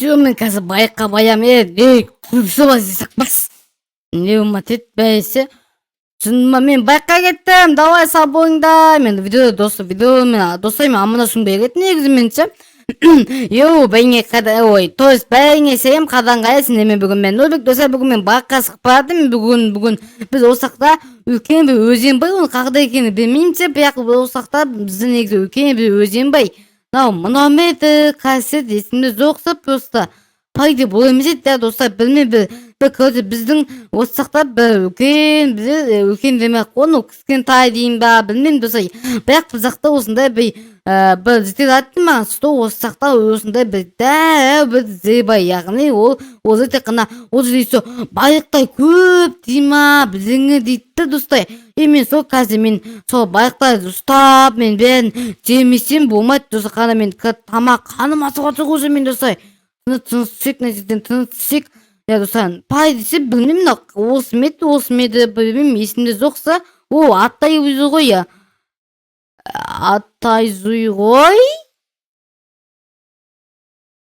Все, мен қазір байыққа баям, е, ей, күлкісі бар, бас. Не болмады ет бәйсе. Шынында мен байыққа кеттім, давай, сау болыңдар. Мен видео, достар, видео мен достар, мен амандасуым керек еді негізі мен ше. Йоу, бәріңе қада, ой, то есть бәріңе сәлем, қадан қалайсың? Мен бүгін мен Нұрбек, достар, бүгін мен баққа шығып бара. Бүгін біз осы жақта үлкен бір өзен бар, оның қайда екенін білмеймін ше, бірақ осы жақта бізде негізі үлкен бір өзен бар. Мынау мынау ма еді, қайсы еді, есімде жоқ та, просто по идее бұл емес еді да, достар, білмеймін, бір короче, біздің осы жақта бір үлкен, бізде үлкен демей ақ қой, ну, кішкентай деймін ба, білмеймін, достар, бірақ бұл жақта осындай бір бір жігіт айтты маған, что осы жақта осындай бір дәу бір жер бар, яғни ол ол жер тек қана ол жерде еще балықтай көп дей ма, бірдеңе дейді да, достар. И мен сол қазір мен сол балықтарды ұстап, мен бәрін жемесем болмайды, достар. Қана мен тамақ, қарным ашып жатыр уже мен, достар. Тыныс түсейік, мына жерден тыныс түсейік, иә, достар. Пай десе, білмеймін, мынау осы ма еді, осы ма еді, білмеймін, есімде жоқса. О, аттай өзі ғой, иә, аттай ғой,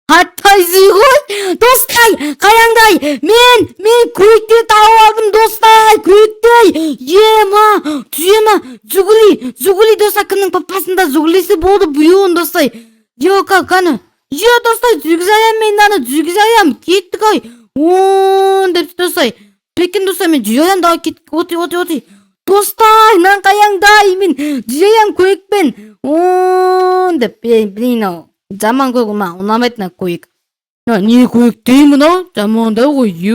аттай ғой, достар, қараңдай, мен көлікті тауып алдым, достар, көлікті. Ема, түзе ма, Жигули, Жигули, достар, кімнің папасында Жигулисі болды біреуін, достар? Е, кәні, е, достар, жүргізе аламын мен мынаны, жүргізе аламын, кеттік ай, он деп, достар, прикинь, достар, мен жүре аламын, давай, кеттік, отыр, отыр, отыр, достар, мынаны қараңдай, мен жүре аламын көлікпен, он деп. Блин, мынау жаман көлік, маған ұнамайды мына көлік. Мына не көлік деймін, мынау жамандау ғой, е,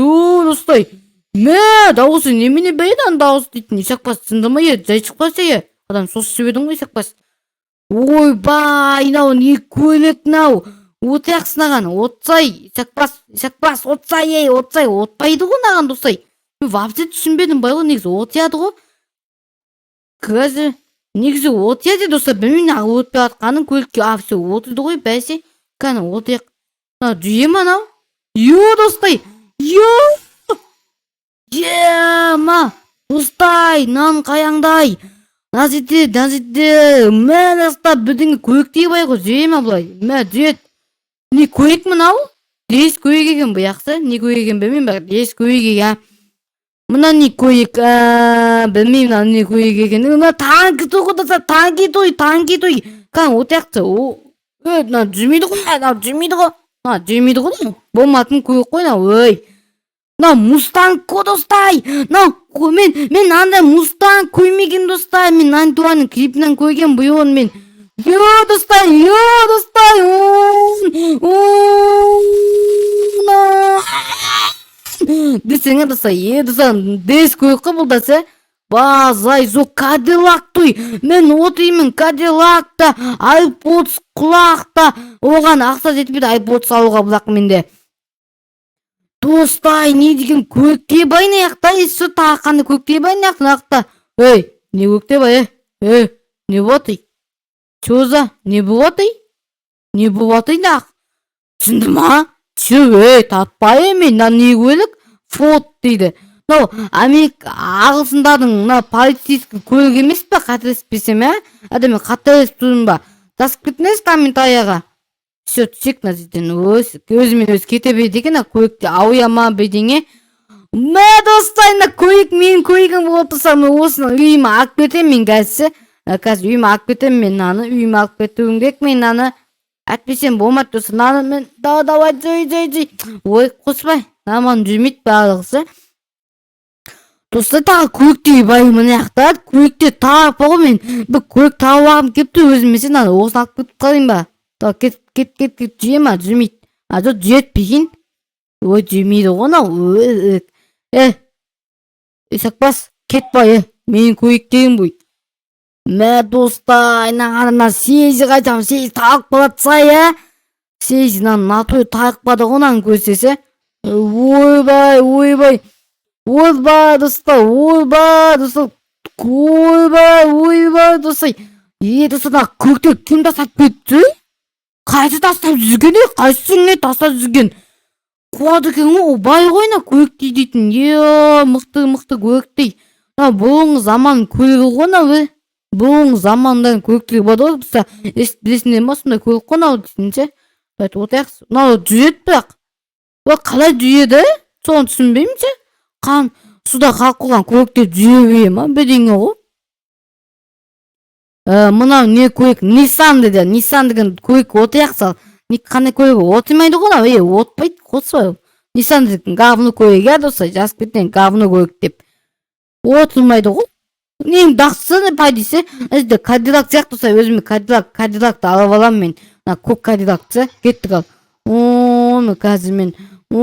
достар. Мә, дауысы немене бе еді, ана дауысы дейтін, исақбас сынды ма, е, жай шықпаса, е, адам сосып жібердің ғой, исақбас. Ойбай, мынау не көлік мынау? Отаяқ сынаған, отсай, исақбас, исақбас, отсай, ей, отсай, отпайды ғой мынаған, достар. Мен вообще түсінбедім бай ғой, негізі отияды ғой қазір, негізі отияды, достар, білмеймін неғып өтпей жатқанын көлікке. А, все, отырды ғой, бәсе, кәні, отырайық. Мынау жүйе ма анау? Е, достар, е, ема, достар, мынаны қараңдай, мына жерде, мына жерде, мә, мына жақта бірдеңе көліктей бар ғой, жүре ма былай? Мә, жүреді. Не көлік мынау? Дес көлік екен бұл, жақсы, не көлік екенін білмеймін, бірақ дес көлік екен. Мына не көлік? Білмеймін, мынау не көлік екенін. Мына танки той ғой, достар, танки той, танки той. Кәні, отырайықшы. О, е, мынау жүрмейді ғой, мынау жүрмейді ғой, мынау жүрмейді ғой, мынау болмайтын көлік қой мынау. Ой, мынау Мустанг қой, достар, мынау. Мен мынандай Мустанг көрмеген, достар, мен Нантуаның клипінен көрген бұйығын мен. Е, достар, е, достар, о, десең, достар, е, достар, дес көлік қой бұл да ше, базай жоқ, Кадиллак той. Мен отырмын Кадиллакта, Айрподс құлақта, оған ақша жетпейді Айрподс алуға, бірақ менде, достар, не деген көлікте бар мына жақта? Еще тағы қандай көлікте бар мына жақта, мына жақта? Ей, не көлікте бар, е, е, не болады, че за не болады, не болады мына? Түсінді ма? Че, ей, таппай мен, мына не көлік? Форд дейді мынау, америка, ағылшындардың мына полицейский көлігі емес па, қателеспесем, ә? Әлде мен қателесіп тұрмын ба? Жазып кетіңдерші комментарияға. Все, түсейік мына жерден. Өз өзімен өзі кете береді екен ана көлікте, ауя ма, бірдеңе. Мә, достар, мына көлік менің көлігім болып тұрса, мен осыны үйіме алып кетемін мен қазір ше. Қазір үйіме алып кетемін мен мынаны, үйіме алып кетуім керек мен мынаны, әйтпесем болмайды, достар. Мынаны мен, давай, давай, жей, жей, жей, ой, қоспай, нормально жүрмейді барлығы ше, достар. Тағы көлікте бар мына жақта, көлікте тағы бар ғой. Мен бір көлік тауып алғым келіп тұр өзіме ше. Мынаны, осыны алып кетіп қалайын ба? Давай, кет, кет, кет, кет. Жүре ма? Жүрмейді. А, жоқ, жүреді, прикинь. Ой, жүрмейді ғой мынау. Е, исақбас, кет па, е, менің көлік деген бұл. Мә, достар, мына мына сезі қайтамын, сезі талып қалады, иә, сезі мына натой тайып қалды ғой мынаны көрсе ше. Ойбай, ойбай, ойбай, достар, ойбай, достар, ойбай, ойбай, достар. Е, достар, мына көлікті кім тастап кетті? Қайсы тастап жүрген, е, қайсысы, не тастап жүрген? Қуады екен ғой, бай ғой мына көлікте дейтін. Е, мықты, мықты көліктей мынау, бұрынғы заман көлігі ғой мынау. Е, бұрынғы заманда көліктер болады ғой, достар, естіп білесіңдер ма? Сондай көлік қой мынау дейтін ше. Давайте отырайық. Мынау жүзеді бірақ. Ол қалай жүзеді, соны түсінбеймін ше. Қан суда қалып қойған көліктер жүзе бере ма, бірдеңе ғой. Мынау не көлік? Ниссан деді. Ниссан деген көлік, отырайық сал. Не, қандай көлік? Отырмайды ғой мынау, ей, отпайды қоспай. Ниссан деген говно көлік, иә, достар, жазып кетейін, говно көлік деп. Отырмайды ғой. Нең дақсы по десе, мына жерде Кадиллак сияқты, достар, өзіме Кадиллак, Кадиллакты алып аламын мен. Мына көк Кадиллакты. Кеттік ал. Оны қазір мен он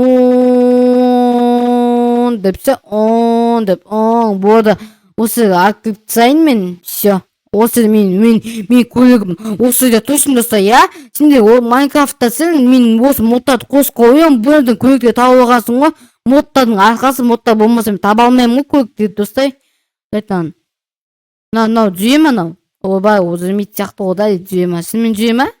деп ше, он деп, он болды. Осы алып келіп тастайын мен, все. Осы мен көлігім осы жерде тұрсын, достар, иә. Сендер ол Майнкрафтта сен мен осы модтарды қосып қоямын, бұл жерден көліктер тауып алғансың ғой. Модтардың арқасы, модтар болмаса, мен таба алмаймын ғой көліктерді, достар. Айтамын. Мынау жүзе ме мынау? Ойбай, ол жүрмейтін сияқты ғой да, жүзе ма? Шынымен жүзе ма?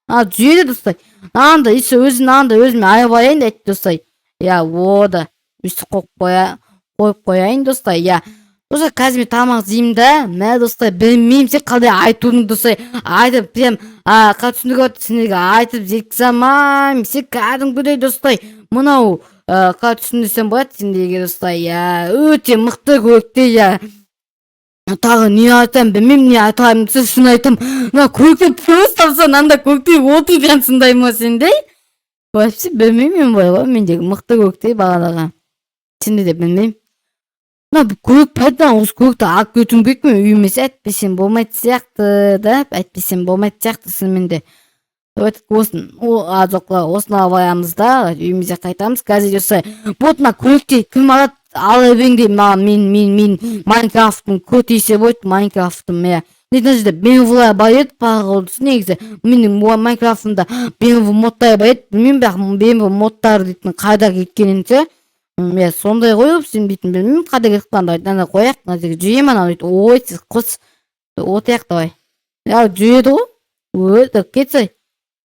А, жүзеді, достар. Мынандай еще өзін мынандай өзіме айып алайын айтты, достар. Иә, о да. Өйстіп қойып қоя, қойып қояйын, достар, иә. Достар, қазір мен тамақ жеймін да, мә, достар, білмеймін сен қалай айтуын, достар. Айтып прям, а, қалай түсіндіруге болады сендерге, айтып жеткізе алмаймын. Сен кәдімгідей, достар, мынау қалай түсіндірсем болады сендерге, достар, иә, өте мықты көліктер, иә. Тағы не айтамын, білмеймін, не айтарымды, шын айтамын. Мына көліктер просто мынандай көліктер отырған сондай ма сенде? Вообще білмеймін мен былай ғой, мендегі мықты көліктер бағанағы. Сенде де білмеймін. Мына көлік пайда, осы көлікті алып кетуім керек мен үйіме ше, әйтпесем болмайтын сияқты да, әйтпесем болмайтын сияқты шынымен де. Давайте осын, о, а, жоқ, осыны алып аламыз да, үйімізге қайтамыз. Қазір, достар, вот мына көлікті кім алады, ала беріңдер маған, мен Майнкрафттың көтесе болады, Майнкрафтым, иә. Мына жерде БМВлар бар еді, походу, негізі менің Майнкрафтымда БМВ модтар бар еді, білмеймін, бірақ БМВ модтары дейтін қайда кеткенін ше. Иә, сондай ғой сен дейтін, білмеймін қайда кетіп қалғанын. Давай мынаны қояйық, мына жерге жүре ма анау дейді. Ой, сіз қос, отырайық, давай. Я, жүреді ғой. Ой, кетсей.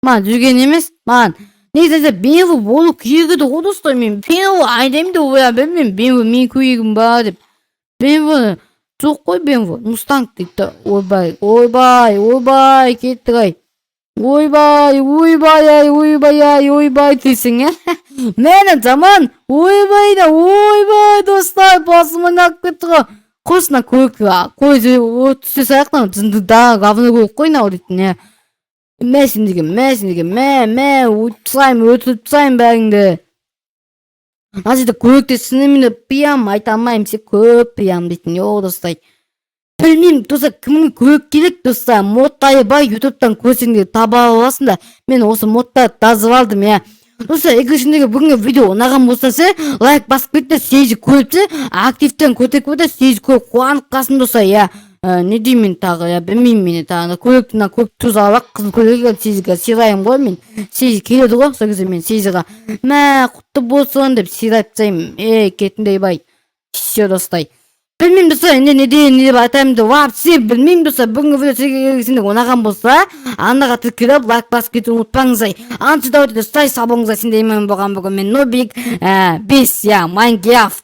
Маған жүрген емес, маған негізі БМВ болу керек еді ғой, достар. Мен БМВ айдаймын деп ойлап білмеймін, БМВ менің көлігім ба деп. БМВ жоқ қой, БМВ Мустанг дейді. Ойбай, ойбай, ойбай, кеттік ай. Ойбай, ойбай ай, ойбай ай, ойбай дейсің, ә? Мені жаман, ойбай да, ойбай, достар, басым айналып кетті ғой. Қойшы, мына көлік қой, түсе салайық, мынау жынды да, говно көлік қой мынау дейтін, иә. Мә сендерге, мә сендерге, мә, мә, өтіп тастаймын, өтіріп тастаймын бәріңді. Мына жерде көлікте шынымен де пиям айта алмаймын ше, көп пиям дейтін, о, достар. Білмеймін, достар, кімге көлік керек, достар, модтары бар, Ютубтан көрсеңдер таба аласыңдар. Мен осы модтарды жазып алдым, иә. Достар, егер сендерге бүгінгі видео ұнаған болса ше, лайк басып кетіңдер, сегіз көріп ше, активтен көтеріп кетіңдер, сегіз көріп қуанып қалсын, достар, иә. Не деймін мен тағы, иә, білмеймін мен тағы. Көлікті, мына көк түз алып, қызыл көлік Сезіге сыйлаймын ғой мен. Сезі келеді ғой, сол кезде мен Сезіға мә, құтты болсын деп сыйлап тастаймын. Ей, кетіңдей бай. Все, достар. Білмеймін, достар, енді не дейін, не деп айтамын деп вообще білмеймін, достар. Бүгінгі видео сізге сендерге ұнаған болса, арнаға тіркеліп, лайк басып кетуді ұмытпаңыздар. Анча давайте, достар, сау болыңыздар. Сендермен болған бүгін мен Нубик 5, иә, Майнкрафт.